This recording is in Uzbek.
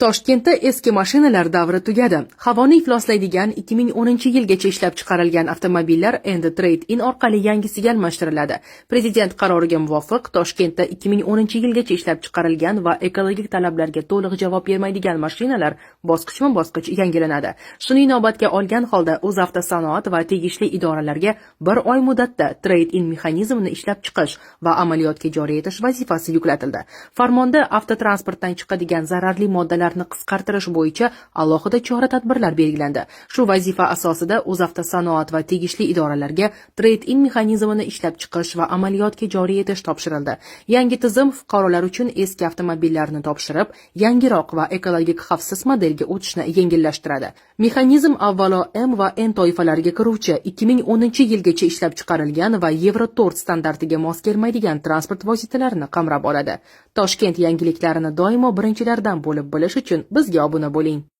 Toshkentda eski mashinalar davri tugadi. Havoni ifloslaydigan 2010-yilgacha ishlab chiqarilgan avtomobillar endi trade-in orqali yangisiga almashtiriladi. Prezident qaroriga muvofiq, Toshkentda 2010-yilgacha ishlab chiqarilgan va ekologik talablarga to'liq javob bermaydigan mashinalar bosqichma-bosqich yangilanadi. Shuni inobatga olgan holda O'zavtosanoat va tegishli idoralarga bir oy muddatda trade-in mexanizmini ishlab chiqish va amaliyotga joriy etish vazifasi yuklatildi. Farmonda avtotransportdan chiqadigan zararli moddalarni qisqartirish bo'yicha alohida chora-tadbirlar belgilandi. Shu vazifa asosida O'zavtosanoat va tegishli idoralarga trade-in mexanizmini ishlab chiqish va amaliyotga joriy etish topshirildi. Yangi tizim fuqarolar uchun eski avtomobillarni topshirib, yangiroq va ekologik xavfsiz modelga o'tishni yengillashtiradi. Mexanizm avvalo M va N toifalariga kiruvchi 2010-yilgacha ishlab chiqarilgan va Yevro 4 standartiga mos kelmaydigan transport vositalarini qamrab oladi. Toshkent yangiliklarini doimo birinchilardan bo'lib bilish uchun bizga obuna bo'ling.